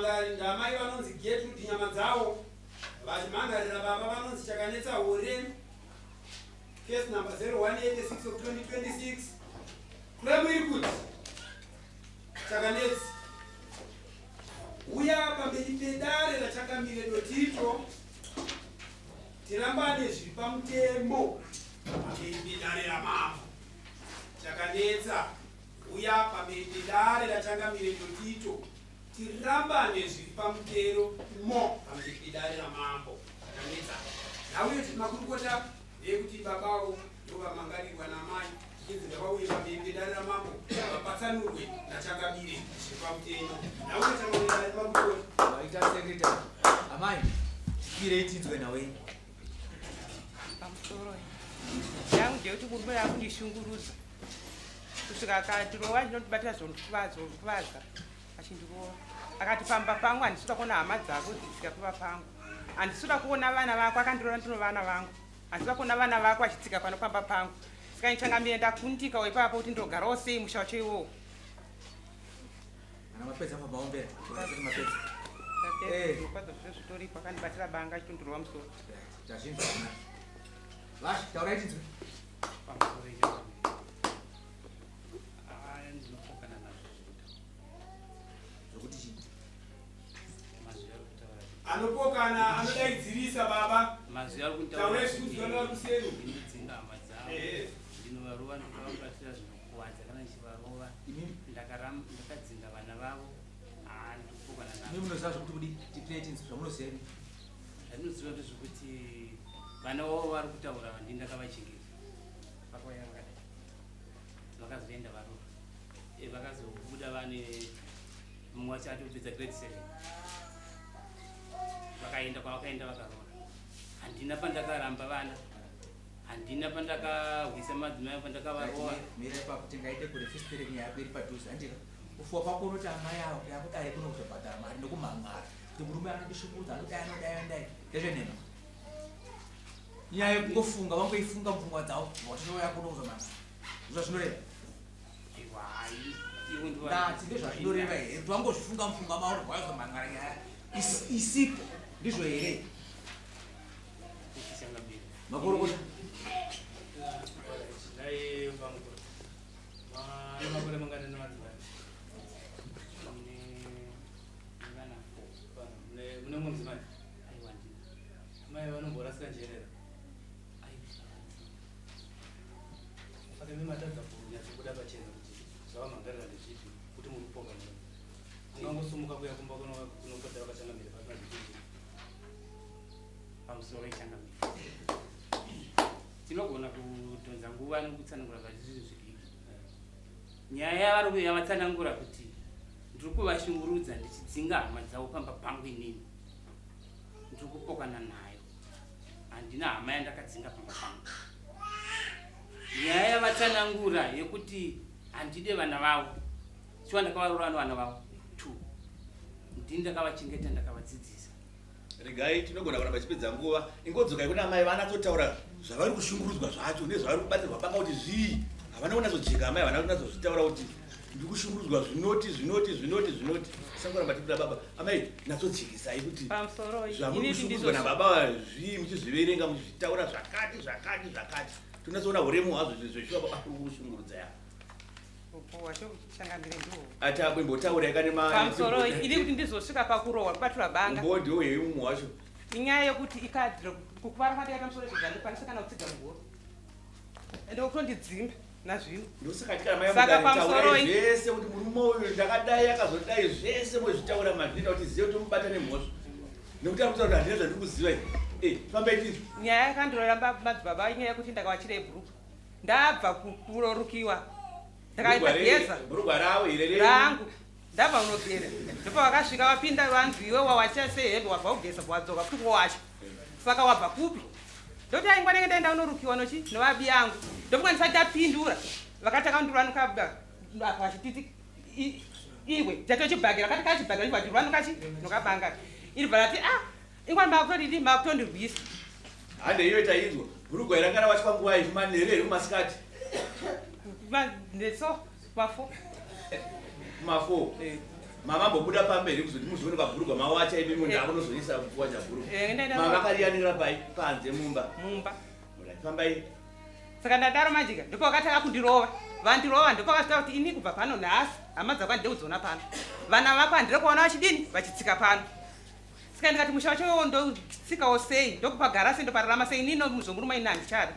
Mumhangari ndamai vanonzi Getrude Nyamadzawo vachimhangarira baba vanonzi Chakanetsa Hure. Case number 0186 of 2026. Claim iri kuti Chakanetsa uya pamberi pedare raChangamire Dotito tirambane zviri pamutemo pamberi pedare ramambo. Chakanetsa Huya pamberi pedare raChangamire Dotito tirambane zviri pamutero mo pamberi pedare ramambo. Chakanetsa nhau yoti makurukota ndeyekuti babawo ndovamangarirwa namai zvichinzi ngavauye pamberi pedare ramambo vapatsanurwe naChangamire zviri pamutemo. Nhau yachangamire dare remakurukota. Vaita secretary. Amai, tipirei tinzwe nhau yenyu. Pamusoro yangu ndeyekuti murume akundishungurudza kusvika akandirova ndinotibatira zvondikuvadza achindirova akati pamba pangu handisuda kuona hama dzako dzitsika pamba pangu handisuda kuona vana vako akandirova ndino vana vangu handisuda kuona vana vako achitsika pano pamba pangu saka ndichangamire ndakundikawo ipapo kuti ndogarawo sei musha wacho iwowo. Kana mapedza mabaombera mapedza. Eh. Zvitoripo akandibatira banga achitondirova musoro. Tazvinzwa. Vash, taurai tinzwe. Pamusoro icho. Aya ndinopokana nazvo zvekuti. Zvekuti chii? Mazwi ari kutaura. Anopokana anodaidzirisa baba. Mazwi ari kutaura. Taurai zvikudzwa nevari kuseri. Ndinodzinga hama dzavo. Ehe. Ndinovarova ndokavabatira zvinokuwadza kana ndichivarova. Ndakadzinga vana vavo. Ah, ndinopokana nazvo. Imi munoziva zvekuti kudii? Tipei tinzwe zvamunoziva imi. Zvandinoziva ndezvekuti vana vavo vari kutaura ndini ndakavachengeta. Vakauya vakadai. Vakazoenda varova. Eh, vakazobuda vane mumwe wacho atopedza grade 7. Vakaenda kwavakaenda vakarora. Handina pandakaramba vana. Handina pandakahwisa madzimai pandakavarova. Mira ipapo tingaite kure fistere nyaya yako iri padhuze handika. Kufuwa kwako unoti amai avo kuya kudare kuno kuzobhadhara mari nekumhan'ara kuti murume anondishungurudza anodai anodai anodai ndezvenhema. Nyaya yekungofunga vangoifunga mupfungwa dzavo watouya kuno kuzomhan'ara. Ndozvazvinoreva. Ndati ndozvazvinoreva here kuti wangozvifunga mupfungwa mavo kuti wazomhan'ara nyaya isipo ndizvo here? Makorokota. Dai bamukuru. Makore mangani nemadzimai? Vana 4. Mune mumwe mudzimai? Aiwa ndina. Mai vanomborasika njere here? Aiwa. Saka imi matadza kunyatsobuda pachena kuti zvavamhangarira ndezvipi kuti muri kupoka murume. Ungangosumuka kuya kumba kunopotera kwachangamire pasina zvizhinji. Pamusoro ichangamire. Tinogona kudhonza nguva nokutsanangura zvazvizvi zvidiki. Nyaya yavari yavatsanangura kuti ndiri kuvashungurudza ndichidzinga hama dzavo pamba pangu inini. Ndiri kupokana nayo. Handina hama yandakadzinga pamba pangu. Nyaya yavatsanangura yekuti handide vana vavo. Shuwa ndakavarora vana vavo two. Ndini ndakavachengeta ndakavadzidzisa. Regai tinogona kuramba tichipedza nguva. Ingodzokai kuna amai vanatsotaura zvavari kushungurudzwa zvacho nezvavari kubatirwa panga kuti zvii. Havana kunatsojeka amai havana kunatsozvitaura kuti ndiri kushungurudzwa zvinoti zvinoti zvinoti zvinoti. Tisangoramba tichipira baba. Amai natsojekesai kuti zvamuri kushungurudzwa nababa zvii muchizviverenga muchizvitaura zvakati zvakati zvakati. Tonatsoona uremu hwazvo zveshuwa baba uri kushungurudza ya. Ati akwimbotaura yakane ma Pamusoro ini kuti ndizosvika pakurohwa kubatirwa banga. Umboo ndiwo here umwe wacho. Inyaya yekuti ikadhiro kukuvara kwandakaita musoro izvo zvandikwanisa kana kutsiga muhuro. Ende kutondidzimba nazvino. Ndosaka tikana mai Saka mudare pamusoro taurai i- zvese kuti murume uyu ndakadai akazodai zvese mozvitaura mazvinoita kuti zive kuti mubata nemhosva. Nekuti ari kutaura kuti handina zvandiri kuziva ini. Eh, fambai tizwe. Nyaya yakandirora madzibaba inyaya yekuti ndakawachira ibhuruku. Ndabva kunorukiwa ndakageza bhurugwa ravo here renyu? Rangu. Ndabva kunogeza ndopavakasvika vapinda vanzi iwe wawacha sei hembe wabva kugeza wadzoka futi kuwacha saka wabva kupi ndoti aingwa ndenge ndaenda kunorukiwa nochi novabi yangu ndofunga ndisati ndapindura vakatanga kundirwanuka apa vachititi iwe tatochibhagera kati kachibhagera chibva chirwanuka chi nokabanga iri bva rati ah Ingwani makutodidi makutondirwisa. Hande iyo tainzwa. Bhurugwa ranga rawachwa nguva ipi manheru here kumasikati? Neso mafo. Mafo. Eh. Mamambobuda pamberi kuzoti muzoone pabhurugwa mawacha imi munhu akunozoisa kuwacha bhurugwa. Eh, ndaenda- Mavakariyanikira pai panze mumba. Mumba. Alright, fambai. Saka ndadaro manjika ndipo vakatanga kundirova. Vandirova ndipo vakazvitaura kuti ini kubva pano nhasi hama dzako handide kudziona pano. Vana vako handide kuona vachidini vachitsika pano. Saka ndikati musha wacho ndotsikawo sei ndokupagara sei ndopararama sei inini muzomurume ini handichada.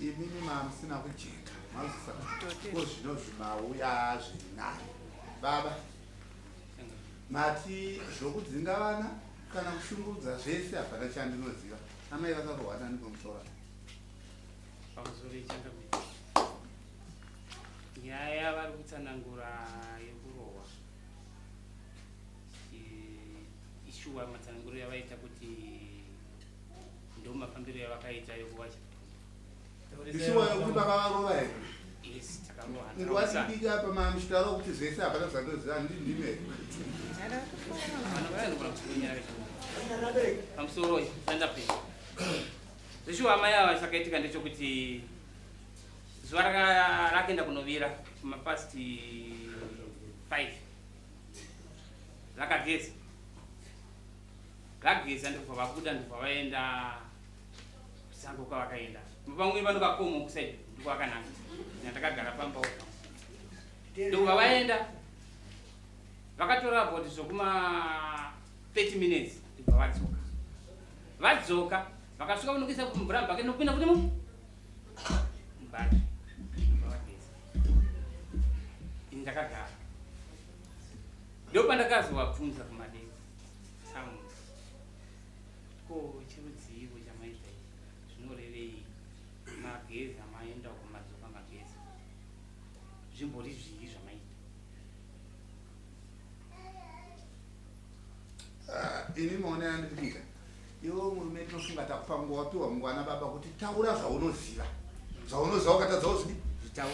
Imimi mamusina kujeka mazvisa ko zvino zvimauya zviri nani baba mati zvokudzinga vana kana kushungurudza zvese hapana chandinoziva amai vakarohwa nani pamusoro apa? Pamusoro ichangamire nyaya yavari kutsanangura yekurohwa ishuwa matsananguro yavaita kuti ndomafambiro yavakaita yokuwacha. Ishuwa yokuti vakavarova here? Yes, takarohana. Nguva diki apa mamuchitaura kuti zvese hapana zvandoziva ndi ndime here? Havana kutsanangura musoro nyaya yacho. Pamusoro sandapei zvishuwa amai ava chakaitika ndechekuti zuva rakaenda kunovira kumapast 5 vakageza vageza ndikubva vabuda ndikubva vaenda kusango kwavakaenda vamwe vanokakomo kusaidi ndiko vakananga ndakagara pamba ndikubva vaenda vakatora about zvokuma 30 minutes ndikubva vadzoka vadzoka vakasvika vanokisa mvura mubhaketi nokupinda kuti mu mubhati ndikubva vageza ini ndakagara ndopandakazovabvunza kumadeko town ko chirudziiko chamaita ichi zvinorevei mageza maenda uko madzoka mageza zvimbori zvii zvamaita? Ah, ini maone yandiri kuita iwe murume tinofunga takupa nguva wapiwa nguva nababa kuti taura zvaunoziva zvaunoziva ukatadza uzvi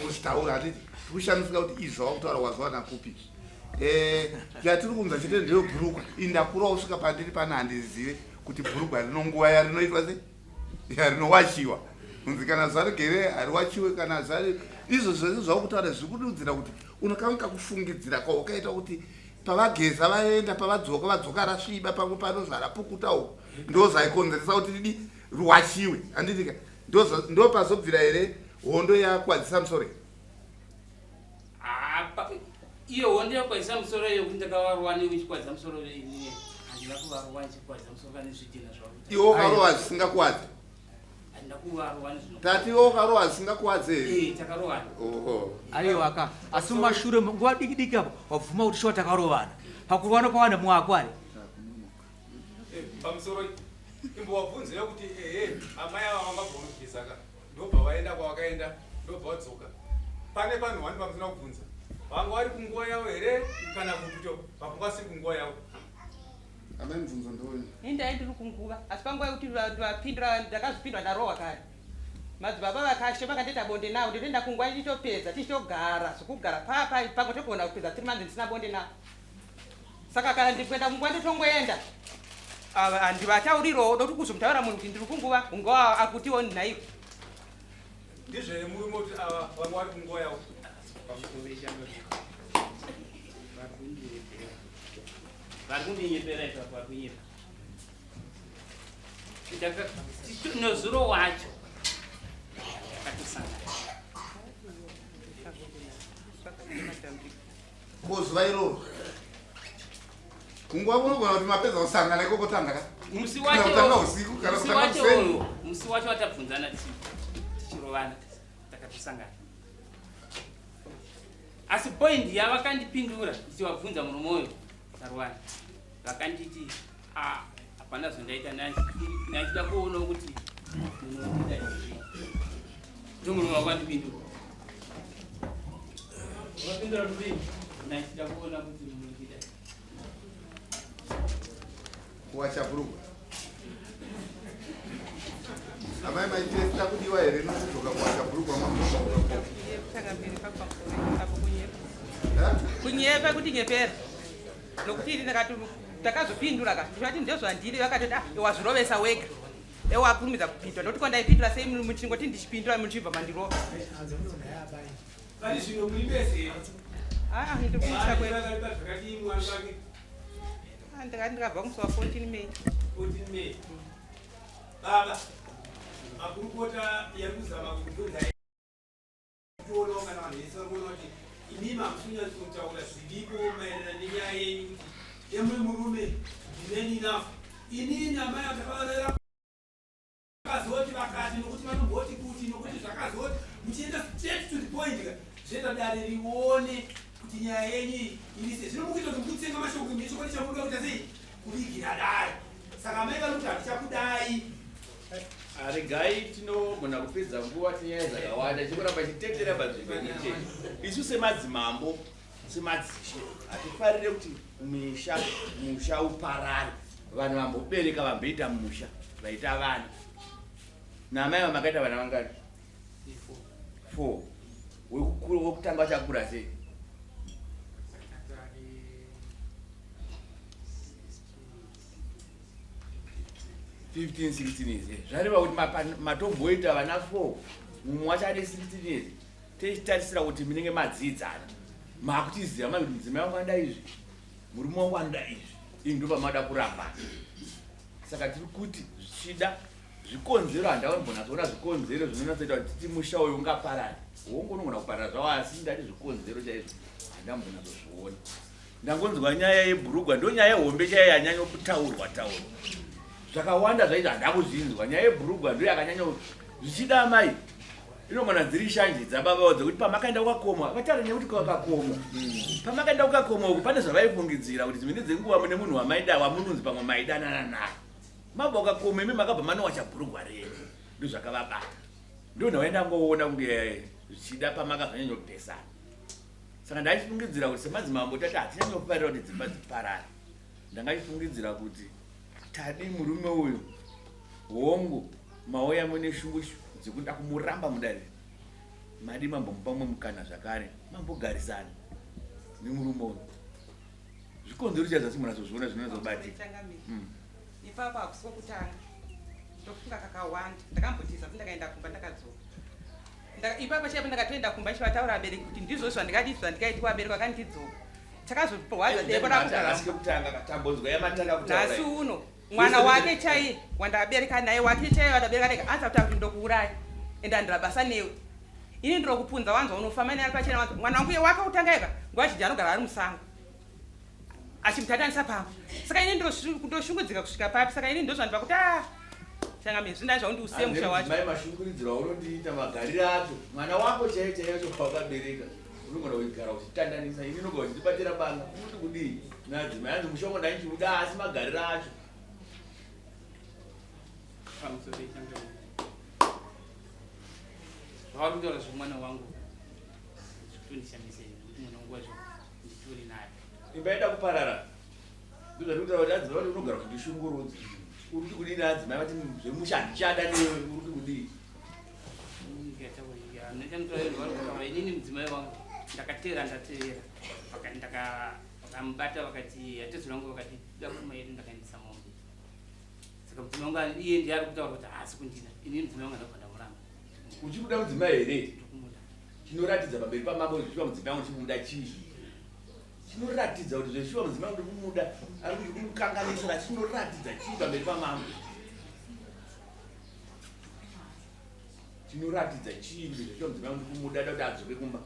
kuzvitaura handiti tikushamisika kuti izvi zvawakutaura wazviwana kupi. Yatiri kunza chete ndeyo bhurugwa ini ndakura kusvika pandiri pana handizive kuti bhurugwa rino nguva yarinoitwa se yarinowashiwa kunzi kana zuva rigere hariwachiwe kana zuva izvo zvese zvakutaura zviri kududzira kuti unokanguka kufungidzira kwaukaita kuti pavageza vaenda pavadzoka vadzoka rasviba pamwe panozara pukuta uku ndo zvaikonzeresa kuti ridi ruwachiwe handitika ndo pazobvira here hondo yakwadzisa musoro here? Apa iyo hondo yakwadzisa musoro iyo kuti ndakavarwa newichikwadza musoro ini handina kuvarwa ndichikwadza musoro kana zvidhina zvavo. Iwe ukarova zvisingakuwadze? Handina kuvarwa nezvino. Tati iwe ukarova zvisingakuwadze here? Eh, takarovana. Oho. Aiwa ka asi mumashure nguva diki diki apo wabvuma kuti shuwa takarovana pakurwana kwawana mwako ari. Pamusoro imbowabvunzira kuti ehe amai ava vangabva kunogeza ka ndobva vaenda kwavakaenda ndobva vadzoka pane panhu wani pamusina kubvunza vanga vari kunguva yavo here kana kuti to vanga vasiri kunguva yavo. Amai mubvunzo ndowenyu. Ini ndai ndiri kunguva asi panguva yekuti vapindura ndakazvipindura ndarohwa kare madzibaba vakashe vakandiita bonde nawo ndinoenda kunguva ndichitopedza tichitogara zvekugara papa pamwe togona kupedza 3 months ndisina bonde nawo saka kana ndikuenda kunguva ndotongoenda handivataurirowo ndokuti kuzomutaura munhu kuti ndiri kunguva unguva akutiwo nhaiko. Ndizvo here murume kuti ava vanga vari kunguva yavo? Vari kundinyepera ipapo vari kunyepa. Nozuro wacho takatosangana. Ko zuva iroro kunguva kunogona kuti mapedza kusangana ikoko tanga ka Musi Kana kutanga usiku kana musi kutanga wacho kuseni. uyu musi wacho watabvunzana tichirovana takatosangana asi point yavakandipindura ndichivabvunza murume uyu tarovana vakanditi "Ah, hapana zvondaita ndachida kuonawo kuti munondida here." Ndo murume wakandipindura Vakapindura kuti ndachida kuona kuti munondida. Kuwacha bhurugwa amai maitesta kudiwa here nokudzoka kuwacha bhurugwa makuapo? Kunyepa kuti nyepera nokuti ini ndakati ndakazopindura ka ndikati ndezvandiri vakatoti ah wazvirovesa wega ewakurumidza kupindura nokuti kwandaipindura sei muchingoti ndichipindura muchibva mandirova. Pari zvino muri vese here? Aa, ndiri kumusha kwedu. Vakaripa zvakadii mwana wake? Ah, ndakati ndakabva kumusi wa 14 May. 14 May. Baba, makurukota yari kuzama kubvunza kuonawo kana vanhu vese vari kuona kuti imimi hamusi kunyatsotaura zviripo maererano nenyaya yenyu kuti yemuri murume ndimeni enough. Inini amai takavarera vakazoti vakati nokuti vanomboti kuti nokuti zvakazoti muchienda straight to the point ka zvoita dare rione kuti nyaya yenyu iyi iri sei. Zvino mukuita kuti mukutsenga mashoko nechokwadi chamunoda kuita sei kuvigira dare. Saka amai vari kuti handichakudai. Regai tinogona kupedza nguva tinyaya dzakawanda chikuramba chitetera panzvimbo imwe chete. Isu semadzimambo semadzishe hatifarire kuti misha musha uparare, vanhu vambobereka vamboita musha vaita vana. Namai vamakaita vana vangani? 4. Wekukura wekutanga vachakura sei? 15 16 years. Zvareva kuti matomboita vana 4, mumwe wacho ane 16 years. Tichitarisira kuti munenge madzidzana, makuchiziva manje kuti mudzimai wangu anoda izvi, murume wangu anoda izvi, ini ndo pamada kurambana. Saka tiri kuti zvichida zvikonzero, handambonatsoona zvikonzero zvinonatsoita kuti titi musha uyu ungaparare. Hongu unogona kuparara zvawo, asi ndati zvikonzero chaizvo handambonatsozviona. Ndangonzwa nyaya yebhurugwa, ndo nyaya hombe chaiyo yanyanya kutaurwa taurwa. Zvakawanda zvaizvo handakuzvinzwa. Nyaya yebhurugwa ndo yakanyanya. Zvichida amai inogona dziri shanje dzababa dzekuti pamakaenda kukakomo, vataura nyaya kuti kukakomo. Pamakaenda kukakomo uku pane zvavaifungidzira kuti dzimweni dzenguva mune munhu wamaida wamunonzi pamwe maidanana naye. Mabva kukakomo imi makabva manowacha bhurugwa renyu. Ndozvakavabata. Ndo nhavaenda ngoona kunge zvichida pamakazonyanyopesana. Saka ndaichifungidzira kuti semadzimambo tati hatichanyofarira kuti dzimba dziparare. Ndangachifungidzira kuti tadi murume uyu hongu mauya mune shungu dzekuda kumuramba mudare, madi mambomupa mumwe mukana zvakare mambogarisana nemurume uyu. Zvikonzero chaizvo asi munazozviona zvinonatsobatika. Ipapo hakusi kwekutanga, ndofunga kakawanda ndakambotiza kuti ndakaenda kumba ndakadzoka. Ipapo chaipo ndakatoenda kumba ndichivataura vabereki kuti ndizvo zvandikadii zvandikaitwa, vabereki vakandidzoka. Takazoporwadza deko rakunhasi uno mwana wake chaiye wandabereka naye wake chaiye wandabereka naye anza kutaura kuti ndokuuraya ende handira basa newe, ini ndinokupunza wanzwa unofamba naye ari pachena wanzwa. Mwana wangu iye wake kutanga ega nguva zhinji anogara ari musango achimutatanisa pamwe. Saka ini ndoshungudzika kusvika papi? Saka ini ndozvandipa kuti a changamire zvindai zvaundiusiye musha wacho. Mai mashungurudziro aunondiita magariro acho mwana wako chaiyo chaiyo acho kwawakabereka unogona kugara uchitandanisa, ini unogona uchitibatira banga unoti kudii nadzimai hanzi musha wangu ndaichiuda asi magariro acho. Pamusoro pechangamire, zvavari kutaura zvemwana wangu zvitondishamisa ini nekuti mwana wangu wacho nditori naye. Imba yaida kuparara ndozvandiri kutaura kuti adzimai vati unogara uchindishungurudza, uri kuti kudii naadzimai vati zvemusha handichada newe, uri kuti kudii? Inini mudzimai wangu ndakateera ndateera vakamubata vakati atezuro vangu vakati da pfuma yedu, ndakaendesa mombe. Saka mudzimai wangu iye ndiye ari kutaura kuti haasi kundida, inini mudzimai wangu ndabva ndamuramba. Uchikuda mudzimai here? Chinoratidza pamberi pamambo kuti zvichiva mudzimai wangu chikumuda chii? Chinoratidza kuti zveshuwa mudzimai wangu ndikumuda, ari kuti kumukanganisira, chinoratidza chii pamberi pamambo? Chinoratidza chii kuti zveshuwa mudzimai wangu ndikumuda, da kuti adzoke kumba?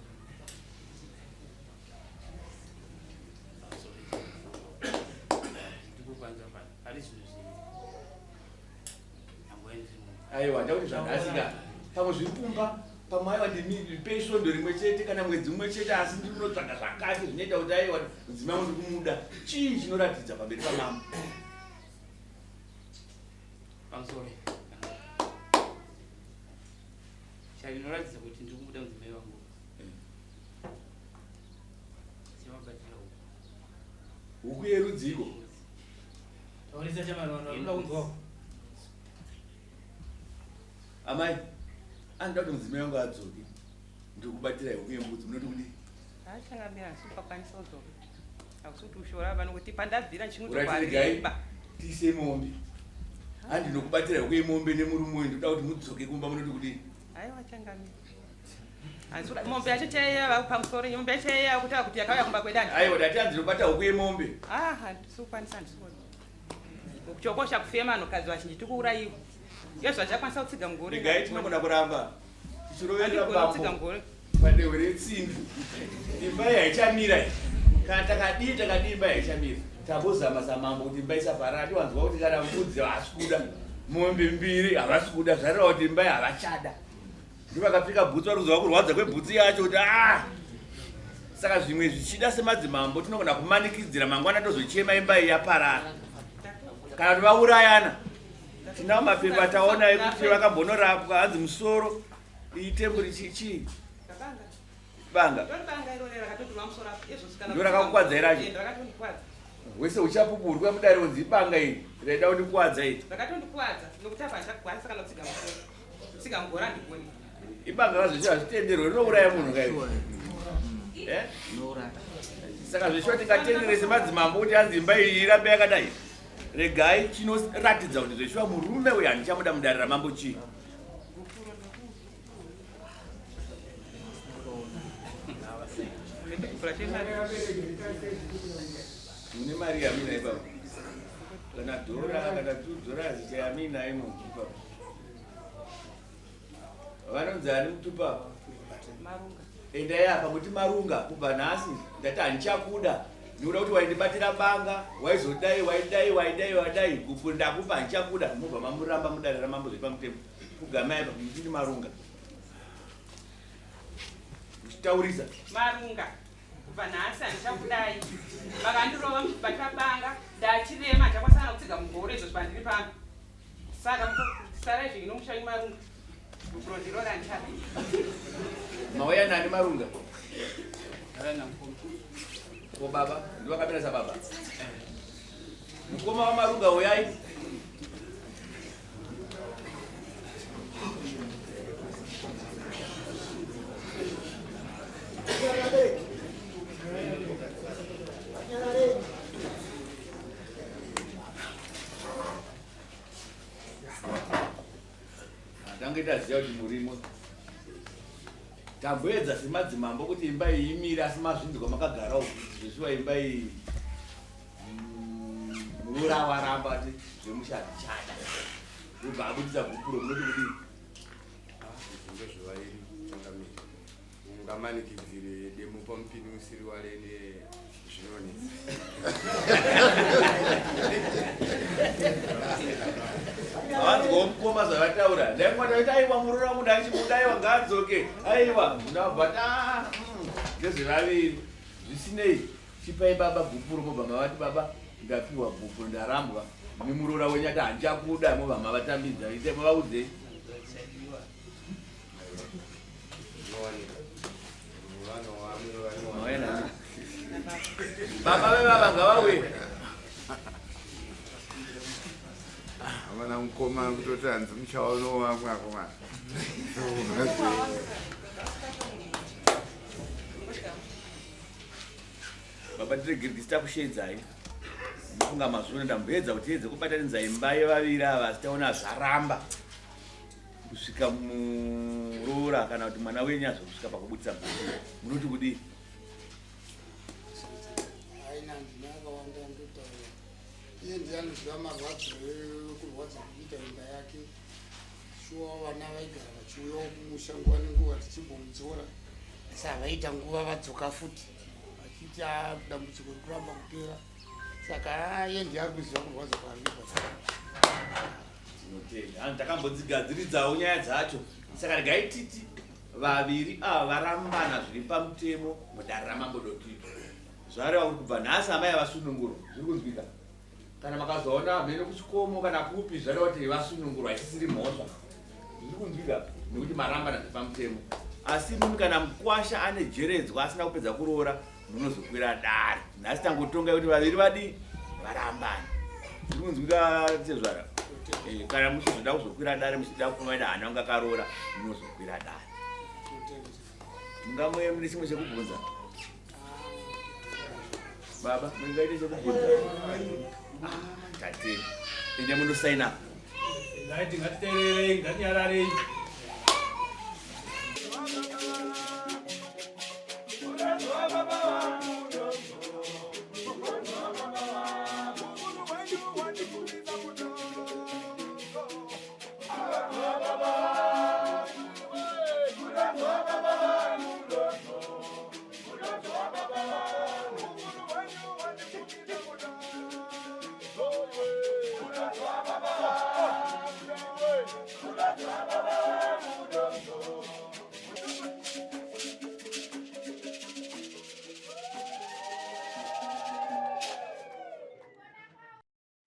Aiwa, ndakuti zvanhasika pamwe zviri kumba pamwe aiwa ndipei svondo rimwe chete kana mwedzi mumwe chete, asi ndiri kunotsvaga zvakati zvinoita kuti aiwa mudzimai wangu ndikumuda. Chii chinoratidza pamberi pamambo? Pamusoro chinoratidza kuti ndiri kumuda mudzimai wangu chemabatira huku. Huku yerudziko? Taurisa chamani, vanhu vanoda kunzwawo. Amai, anoda kuti mudzimai wangu adzoke, ndikubatira huku yembudzi, munoti kudii? Achangamira asi ukakwanisa kudzoka hakusi kuti ushora vanhu kuti pandabvira Uratiregai tiise mombe, handi nokubatira huku yemombe nemurume uyu, ndoda kuti mudzoke kumba, munoti kudii? Aiwa changamira. Handisi mombe yacho chaiya pamusoro mombe yacho chaiya kutaura kuti yakauya kumba kwedu handi. Aiwa ndati hanzi ndobata huku yemombe. Ah handisi kukwanisa handisi kuona. Chokosha kufema anhukadzi vazhinji tikuurayiwa. Iyo zvachakwanisa kutsiga mugore. Regai tinogona kuramba tichiroverera Handigoni kutsiga bambo mugore. padehwe retsimbi. Imba iyi haichamira iyi. Kana takadii takadii imba iyi haichamira. Tambozama samambo kuti imba isaparara. Tiwanzwa kuti kana mbudzi havasi kuda. Mombe mbiri havasi kuda zvareva kuti imba iyi havachada. Ndivakapfeka bhutsu vari kuzova kurwadza kwebhutsu yacho kuti ah! Saka zvimwe zvichida semadzimambo tinogona kumanikidzira mangwana tozochema imba iyi yaparara. Kana kuti vaurayana. Tinawo mapepa taona ekuti vakambonorapwa hanzi musoro iyi temburi chii chii Banga. banga. Ndori banga iroro rakatoturwa musoro apo. Izvozvi kana Ndiro rakakukwadza here acho? Eh, Rakatondikwadza. Wese uchapupu uri kuuya mudare kunzi ibanga iri raida kundikwadza iri. Rakatondikwadza nokuti apa handichakwanisa kana kutsiga musoro. Kutsiga mugore handigoni. Ibanga razvo hazvitenderwe rinouraya munhu kai. Eh? Saka zveshuwa tingatendere semadzimambo kuti hanzi imba iyi irambe yakadai. Regai chinoratidza kuti zveshuwa murume uyu handichamuda mudare ramambo chii. Ndikupura chemari. Mune mari yamina ipapo. Kana dhora kana $2 chayamina imo ipapo. Vanonzi ani mutupa? Marunga. Endai apa muti marunga kubva nhasi ndati handichakuda ndikuda kuti waindibatira banga waizodai waidai waidai waidai gupu ndakupa handichakuda mobva mamuramba mudare ramambo zviri pamutemo kugamai apa muchiti marunga muchitaurisa Marunga. Kubva nhasi handichakudai. Vakandirova muchibatira banga ndachirema handichakwanisa kana kutsiga mugore izvozvi pandiri pano. Saka sarai zvenyu nomusha wenyu marunga. Gupuro ndiro randichada. Mauya nani marunga? Havana mukoma. Ko baba ndivakamira sababa. Mukoma wamarunga uyai. Tange taziva kuti murimo. Tamboedza semadzimambo kuti imba iyi imire asi mazvinzwa makagara uku zveshuwa imba iyi muroora waramba ati zvemusha hatichada. Ubva abudisa gupuro munoti kudii? Izvi ndozvevairi changamire. Ungamanikidzire demo pamupini usiri warene zvinonetsa. Havanzwawo mukoma zvavataura. Ndaingwa ndaiti aiwa muroora wangu ndachimuda aiwa ngaadzoke. Aiwa ndabva ta ndezvevaviri. Zvisinei chipai baba gupuro mobva mavati baba ndapiwa gupuro ndarambwa nemuroora wenyu ati handichakuda mobva mavatambidza. Itai mavaudzei. Zvinowanika. Vano Mauya nani? Baba vevava ngavauye. Havana mukoma kutoti hanzi muchaono wamwe akomana. Baba tiregere takushedzai. Ndofunga mazuva ndamboedza kuti tiedze kubatanidza imba yevaviri ava asi taona zvaramba kusvika muroora kana kuti mwana wenyu azokusvika pakubudisa gupuro. Munoti kudii? Haina ndina akawanda ndotaura. Iye ndiye anoziva marwadzo ekurwadza kuita imba yake. Shuwa vana vaigara vachiuyawo kumusha nguva nenguva tichimbomudzora. Asi havaita nguva vadzoka futi vachiti "Ah, dambudziko riri kuramba kupera. Saka ah, iye ndiye ari kuziva kurwadza kwaari kuita. Tinotenda. Hanzi takambodzigadziridzawo nyaya dzacho. Saka regai titi vaviri ava varambana zviri pamutemo mudare ramambo Dotito. Zvareva kuti kubva nhasi amai vasunungurwa. Zviri kunzwika. Kana makazoona mheno kuchikomo kana kupi zvareva kuti vasunungurwa haisisiri mhosva. Zviri kunzwika nekuti marambana zviri pamutemo. Asi imimi kana mukwasha ane jeredzwa asina kupedza kuroora munozokwira dare. Nhasi tangotonga kuti vaviri vadii varambana. Zviri kunzwika tezvara. Kana muchizoda kuzokwira dare muchida kumaida hana kunge akaroora munozokwira dare. Mungamuye mune chimwe chekubvunza? Baba, mungaite chekubvunza? Tate. Ende munosaina. Ngaiti ngatiteererei, ngatinyararei.